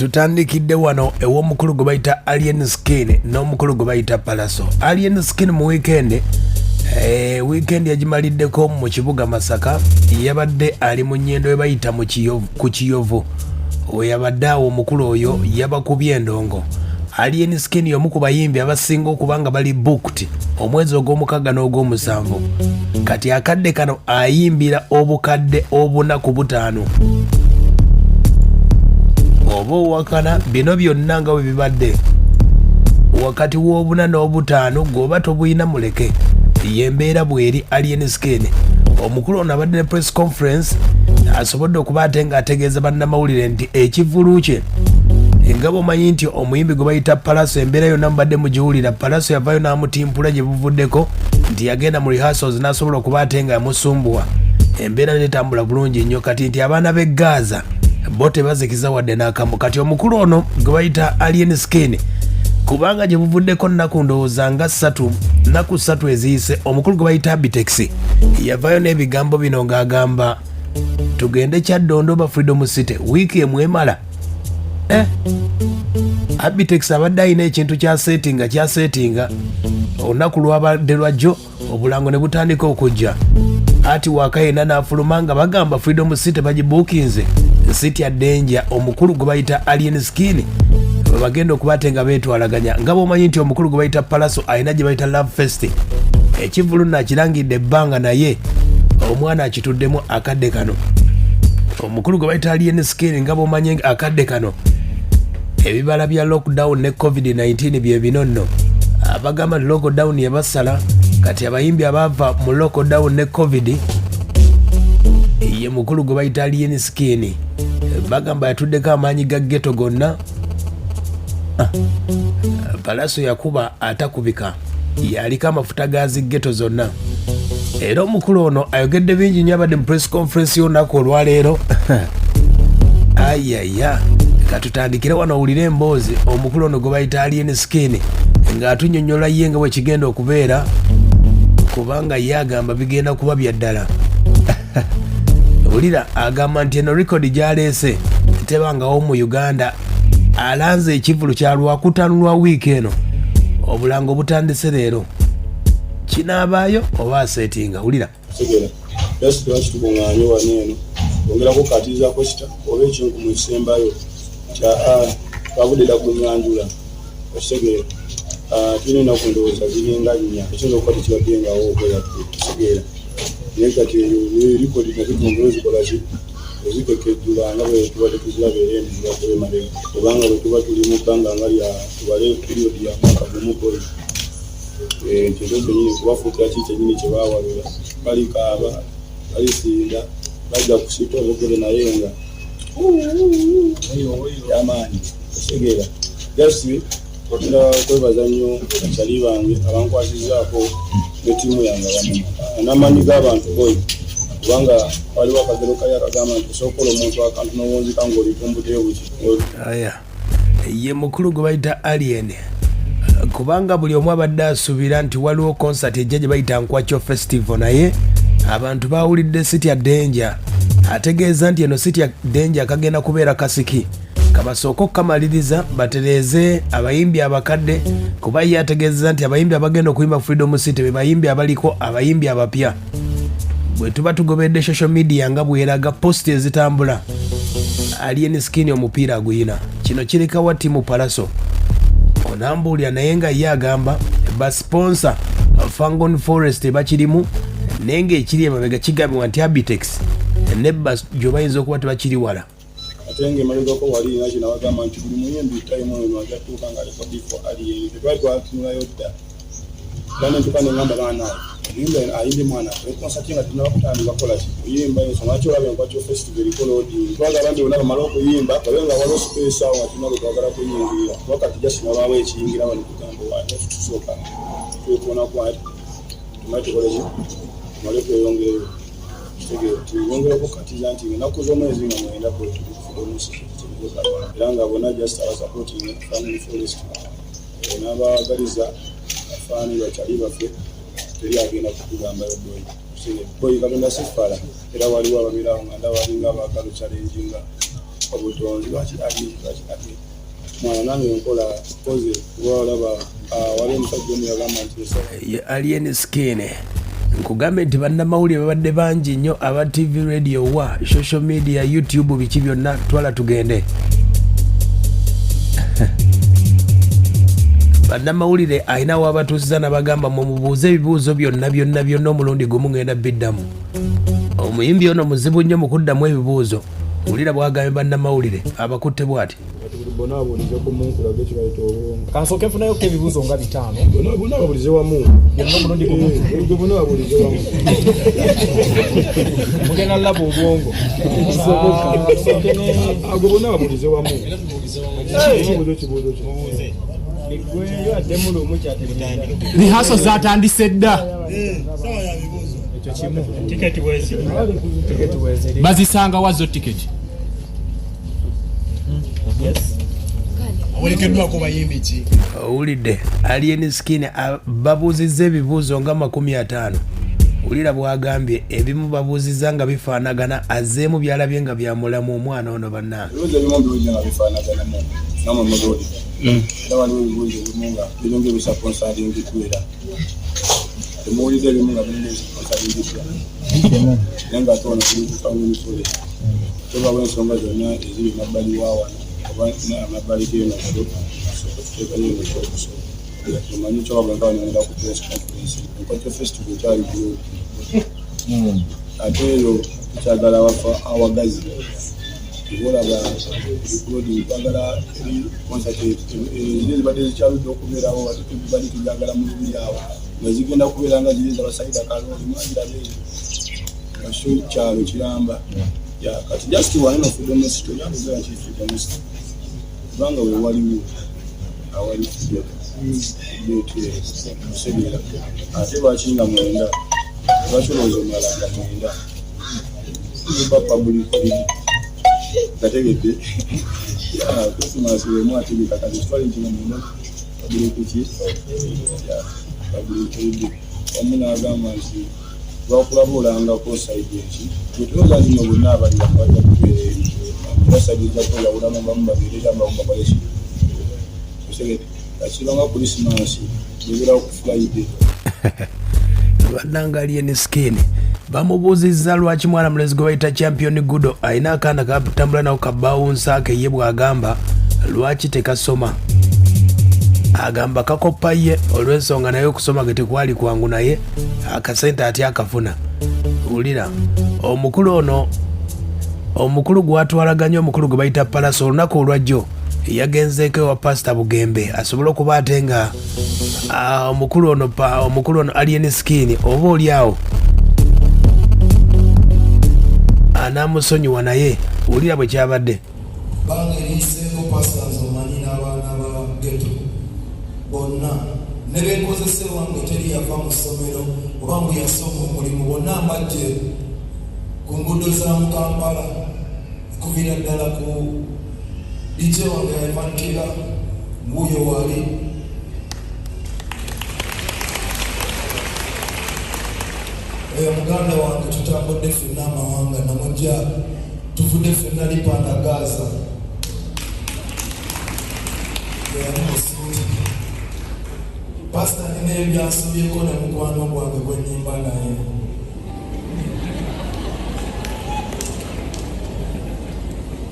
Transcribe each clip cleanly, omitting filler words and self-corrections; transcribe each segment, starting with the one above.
Tutandikidde wano ew'omukulu gwe bayita Alien Skin n'omukulu gwe bayita Pallaso. Alien Skin mu weekend, weekend yagimaliddeko mu kibuga Masaka. Yabadde ali mu nnyendo we bayita ku Kiyovu, we yabadde awo. Omukulu oyo yabakubye endongo. Alien Skin y'omu ku bayimbi abasinga okuba nga bali booked omwezi ogw'omukaaga n'ogw'omusanvu. Kati akadde kano ayimbira 405,000. Oba owakana bino byonna nga bwe bibadde wakati w'obuna n'obutaano, gweoba tobuyina muleke, yembeera bweri. Alien Skin, omukulu ono abadde ne press conference, asobodde okuba ate ng'ategeeza bannamawulire nti ekivulu kye, nga bwomanyi nti omuyimbi gwe bayita Pallaso, embeera yonna mubadde mugiwulira. Pallaso yavayo n'amutimpula gye buvuddeko nti yagenda mu rehearsals n'asobola okuba ate nga yamusumbuwa, embeera netambula bulungi nnyo. Kati nti abaana b'e Gaza bo tebazikiza wadde n'akamu. Kati omukulu ono gwe bayita Alien Skin, kubanga gye buvuddeko nnaku ndowooza nga 3, nnaku 3 eziyise, omukulu gwe bayita Abitex yavayo n'ebigambo bino ng'agamba, "Tugende Kyaddondo oba Freedom City, wiiki emu emala." Abitex abadde alina ekintu kyasetinga kyasetinga olunaku lwabadde lwajjo, obulango ne butandika okujja ati waaka yenna n'afuluma nga bagamba Freedom City bagibuukinze. Sitya Danger, omukulu gwe bayita Alien Skin bagenda okuba ate nga beetwalaganya, nga bwomanyi nti omukulu gwe bayita Pallaso alina gye bayita Love Fest. Ekivulu nakirangidde ebbanga, naye omwana akituddemu akadde kano. Omukulu gwe bayita Alien Skin, nga bwomanyi akadde kano ebibala bya lockdown ne COVID-19 bye bino nno. Abagamba nti lockdown yabasala, kati abayimbi abaava mu lockdown ne COVID ye mukulu gwe bayita Alien Skin. Bagamba yatuddeko amaanyi ga ghetto gonna. Ah, Pallaso yakuba atakubika, yaliko amafuta ga zi ghetto zonna. Era omukulu ono ayogedde bingi nnyo, abadde mu press conference y'olunaku olwaleero. Ayaya, katutandikire wano owulire emboozi omukulu ono gwe bayita Alien Skin ng'atunyonnyola ye nga bwe kigenda okubeera, kubanga ye agamba bigenda kuba bya ddala. Wulira, agamba nti eno record gyaleese tebangawo mu Uganda. Alanze ekivulu kya Lwakutaano lwa wiiki eno, obulango butandise leero. Kinaabaayo oba aseetinga? Wulira. Kitegeera just lwaki tukuŋŋaanye wano eno, twongerako kukatirizaako kita oba ekinkumu ekisembayo kya twavudde dda ku nyanjula. Okitegeera, tulina ennaku ndowooza ziringa 4, ekiyinza okuba tekibadde ngawo okweyadde. Okitegeera, naye kati eyo record nazo twongere ozikola ki, ozikekejjula nga bwe tubadde tuziraba era eno zibakuba emabega, kubanga bwe tuba tuli mu bbanga nga lya tubale period ya mwaka gumu boyi, nti ekyo kyenyini kubafuukira ki kyenyini kye baawalula, balikaaba, balisinda, bajja kusita obugere, naye nga yamaanyi. Okitegeera, just otera kwebaza nnyo bakyali bange abankwasizaako ne ttiimu yange awamu n'amaanyi g'abantu boy, kubanga waliwo akagero kali akagamba nti osookola omuntu akantu n'owunzika ng'olitumbuddeyo buki. Aya, ye mukulu gwe bayita Alien, kubanga buli omu abadde asuubira nti waliwo concert ejja gye bayita Nkwakyo Festival, naye abantu bawulidde Sitya Danger. Ategeeza nti eno Sitya Danger kagenda kubeera kasiki kabasooke okukamaliriza, batereeze abayimbi abakadde, kuba ye ategeeza nti abayimbi abagenda okuyimba Freedom City be bayimbi abaliko. Abayimbi abapya, bwe tuba tugobedde social media nga bweraga post ezitambula, Alien Skin omupiira aguyina. Kino kirekawa team Pallaso? Onambuulira. Naye nga ye agamba ba sponsor Fangon Forest bakirimu, naye ngaekiri emabega kigambibwa nti Abitex ne Bajjo bayinza okuba tebakiri wala. Ate nga emabegako wali nakyo nabagamba nti buli muyimbi time eno ajja tuuka nga aliko before Alien. Tetwali twatunulayo dda, era nentuka nengamba, "Baana, omuyimbi ayimbye mwana akole concert nga tunaba kutandika kukola ki, kuyimba." Ensonga lwaki olaba Enkwakyo Festival eriko loading, twagala nti bonna bamale okuyimba babe nga waliwo space awo nga tulina bwe twagala kuyingirira, kuba kati just wabaawo ekiyingira wano kugamba wano tusooka twekoonako ati tumale tukole ki, tumale tweyongereyo. Kitegeera nti nyongera okukatiza nti ennaku z'omwezi nga 9 kwe era nga bonna just abasupporting Family Forest n'abaagaliza afaani bakyali baffe, teri agenda kutugambayo boy. Boy, Katonda si fala, era waliwo ababeerawo nga ndaba balinga abaagala challenginga. Okufa butonzi lwaki ali lwaki ali mwana nange nkola koze kuba olaba wali omusajja omu yagamba nti ye Alien Skin. Nkugambye nti bannamawulire babadde bangi nnyo aba TV, radio, wa social media, YouTube, biki byonna, twala tugende. Bannamawulire alina wabatuusiza nabagamba mumubuuze ebibuuzo byonna byonna byonna omulundi gumu ngenda biddamu. Omuyimbi ono muzibu nnyo mu kuddamu ebibuuzo. Wulira bwagambye bannamawulire abakutte bw'ati. Bonna babuulize ku munkulage ekibayita obwongo. Kansooke nfunayoko ebibuuzo nga 5. Bonna babuulize wamu. Byonna omulundi gumu. Bulijjo bonna babuulize wamu. Mugenda laba obwongo. Ago bonna babuulize wamu. Mubuuze ekibuuzo kyo. Rihaso zatandise dda. Bazisanga wazo tiketi. Awerekeddwako bayimbi ki? Owulidde Alien Skin babuuzizza ebibuuzo nga 50. Wulira bw'agambye ebimu babuuzizza nga bifaanagana, azzeemu by'alabye nga byamulamu omwana ono bannange. Ebibuuzo ebimu mbiwulidde nga bifaanaganamu namwe mubiwulidde. Era waliwo ebibuuzo ebimu nga biringa ebisaponsalingiddwa era temuwulidde ebimu nga biringa ebisaponsalingiddwa naye nga ate wano tuli kufa w'emisole tubawo ensonga zonna eziri emabbali wa wano oba amabbali g'eno show asooke tuteekayo eno show okusobola omanyi kyobagamba wano ngenda ku press conference. Enkoto festival ekyali bulungi ate eyo tukyagala wafa awagazi olaba recording twagala concert eziri ezibadde zikyaludde okubeerawo ate tubadde tubyagala mu lubiri awo nga zigenda kubeera nga ziri ezabasayida kalooli mwagirabe eyo nga sho kyalo kiramba. Kati just wano Freedom City oyagala ki Freedom City kubanga we waliwo awali Freedom kusegeera ate lwaki nga 9 lwaki olowooza omulala nga 9 ba public holiday gategedde Christmas wemu ategeka kati kitwale nti nga 9 public ki public holiday. Omu n'agamba nti lwakulaba olangako side eki bwetulowooza nti no bonna abali wano bajja kubeera eri era side ejja kweyawulamu bamu babeere era abamu bakole ki osegedde kakibanga Christmas bebeerawo ku Friday. Bannange Alien Skin bamubuuzizza lwaki mwana mulezi gwe bayita Champion Gudo alina akaana katambula nako kabawunsa ke ye bw'agamba lwaki tekasoma, agamba kakoppa ye olw'ensonga naye okusoma ke tekwali kwangu naye akasente atya akafuna. Wulira omukulu ono, omukulu gwatwalaganya omukulu gwe bayita Palaso olunaku olwajjo yagenzeeko ewa Pasita Bugembe asobole okuba ate nga omukulu ono omukulu ono Alien Skin oba oli awo anaamusonyiwa naye wulira bwe kyabadde. Bbanga eriyiseeko Pasita nze omanyi n'abaana ba ghetto bonna ne benkozesa ewange teri yava mu ssomero oba mbu yasoma omulimu bonna mbajje ku nguudo za mu Kampala kuviira ddala ku DJ wange Ivan Killer nguuyo wali oyo muganda wange tutambudde ffenna amawanga namujja tuvudde ffenna Lipanda Gaza yali musuuti. Pasita nina ebyansobyeko ne mukwano gwange gwe nnyimba naye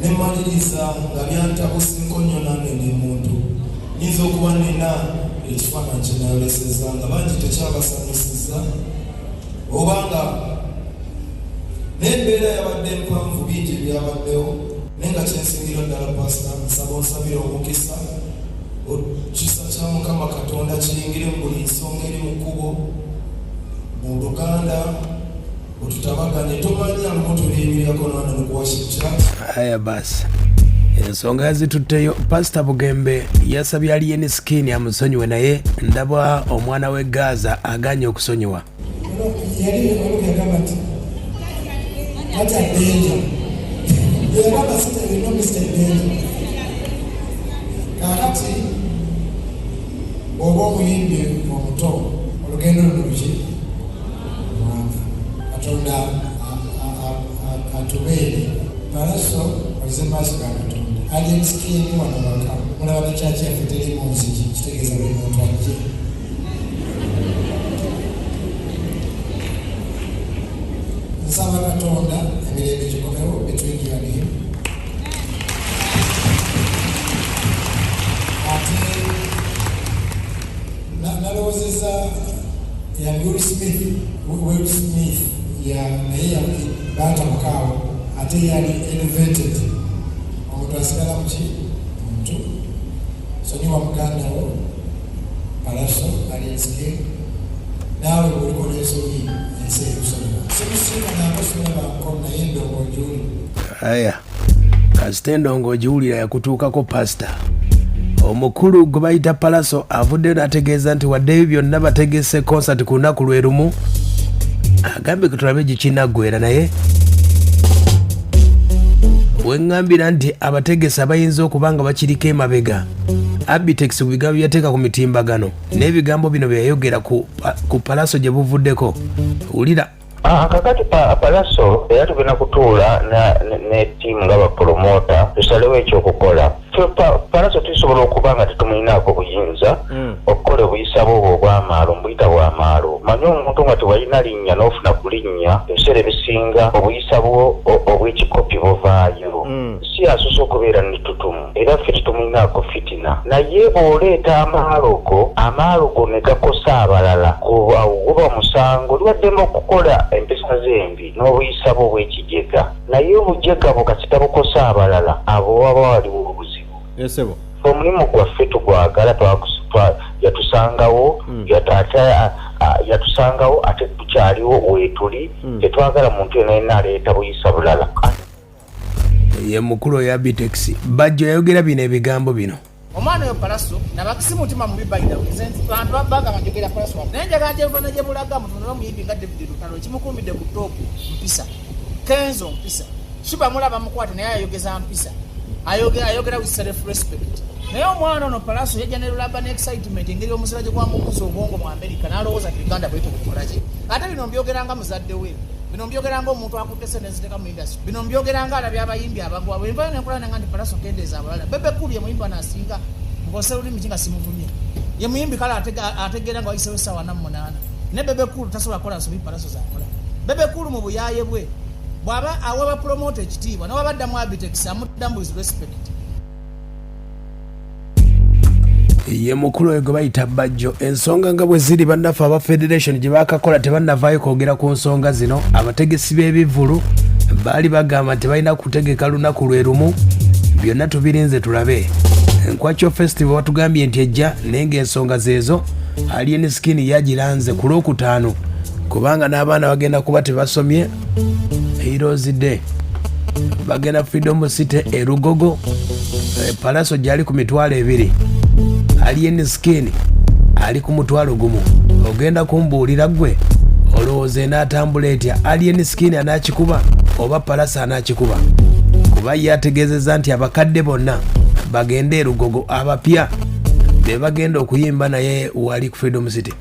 ne mmaliriza nga byantabuseeko nnyo nange ndi muntu nyinza okuba nina ekifaananyi kye nayolesezza nga bangi tekyabasanyusizza oba nga n'embeera yabadde mpanvu bingi ebyabaddewo naye nga kyensingira ddala Pasita nsaba onsabire omukisa kisa kya Mukama Katonda kiyingire mu buli nsonga eri mu kkubo mu luganda otutabaganye tomanya lumu tuliyimirako nwana mu worship church. Haya basi, ensonga yazitutteyo. Pasita Bugembe yasabye Alien Skin amusonyiwe naye ndaba omwana w'e Gaza aganye okusonyiwa. Yali yagamba nti tatya danger yagamba sita you know Mr. Danger. Kakati bw'oba omuyimbi omuto olugendo luno luki luwanvu Katonda atubeere Palaso olize maaso gange. Alien Skin wano waka mulaba ne church yaffe terimu nzigi kitegeeza buli muntu ajje. Nsaba Katonda emirembe gikomewo between you and him. Ate nalowoozeza ya Will Smith, Will Smith ya naye baatabuka awo ate yali elevated. Omuntu asigala muki muntu sonyiwa muganda wo Pallaso Alien Skin naawe bw'olikola ensobi ensi ekusonyiwa. Simusiikanako simulabangako naye endongo ngiwulira. Aya, kasita endongo ogiwulira yakutuukako. Pasita omukulu gwe bayita Pallaso avuddeyo n'ategeeza nti wadde ebyo byonna bategese konsati ku lunaku lwe lumu, agambye tulabe gikinaggwera. Naye weŋŋambira nti abategesi abayinza okuba nga bakiriko emabega Abitex ku bigambo byateeka ku mitimbagano n'ebigambo bino bye yayogera ku Pallaso gye buvuddeko. Wulira. Kakati Pallaso era tugenda kutuula ne ttiimu nga bapromota tusalewo ekyokukola. Pallaso tusobola okuba nga tetumulinaako buyinza okukola obuyisa bwobwo obwamaalo, mbuyita bwamaalo. Manyi omuntu nga tewalina linnya n'ofuna ku linnya, ebiseera ebisinga obuyisa bwo obw'ekikopi buvaayo. Si asoose okubeera netutumu, era ffe tetumulinaako fitina, naye bw'oleeta amaalo go, amaalo go ne gakosa abalala, awo guba musango. Oliwaddembe okukola empisa zembi n'obuyisa bwo obw'ekijega, naye obujega bwo kasita bukosa abalala, abo waba waliwo obuzibu. Esebo. Omulimu gwaffe tugwagala, yatusangawo, yatusangawo ate tukyaliwo weetuli. Tetwagala muntu yenna yenna aleeta buyisa bulala. Ye mukulu oya Abitex Bajjo yayogera bino ebigambo bino. Omwana oyo Pallaso nabakisi mutima mubi. By the way, nze bantu bagamba njogera Pallaso, naye njagala gyevana gye bulaga. Mutunula omuyimbi nga David Lutalo, ekimukuumidde ku top mpisa. Kenzo mpisa, Sheebah mulaba mukwate, naye ayogeza mpisa, ayogera with self respect. Naye omwana ono Pallaso yajja ne lulaba ne excitement, engeri omuzira gye gwamukuza obwongo mu America, n'alowooza ti Uganda bwetu bukolaki. Ate bino mbyogera nga muzadde we, bino mbyogera nga omuntu akutte sente ziteeka mu industry, bino mbyogera nga alabye abayimbi abagwa. Bwenvayo nenkola nanga nti Pallaso kendeeza abalala. Bebe Cool ye muyimbi anaasinga ng'ose lulimi ki nga simuvumye. Ye muyimbi kale ategeera nga wayisewo essaawa 48, ne Bebe Cool tasobola kukola nsobi Pallaso zakola. Bebe Cool mu buyaaye bwe bw'aba awa bapromota ekitiibwa, newaba addamu Abitex amuddamu with respect. Ye mukulu oyo gwe bayita Bajjo. Ensonga nga bwe ziri, bannaffe aba federation gye bakakola tebannavaayo kwogera ku nsonga zino. Abategesi b'ebivvulu baali bagamba nti balina kutegeka lunaku lwe lumu. Byonna tubirinze tulabe. Enkwakyo Festival batugambye nti ejja, naye ng'ensonga zeezo. Alien Skin yagiranze ku Lwokutaano kubanga n'abaana bagenda kuba tebasomye. Heroes Day bagenda Freedom City e Lugogo. Pallaso gyali ku 20,000, Alien Skin ali ku 10,000. Ogenda kumbuulira ggwe, olowooza enaatambula etya? Alien Skin anaakikuba oba Pallaso anaakikuba? Kuba ye ategeezezza nti abakadde bonna bagende e Lugogo, abapya be bagenda okuyimba naye wali ku Freedom City.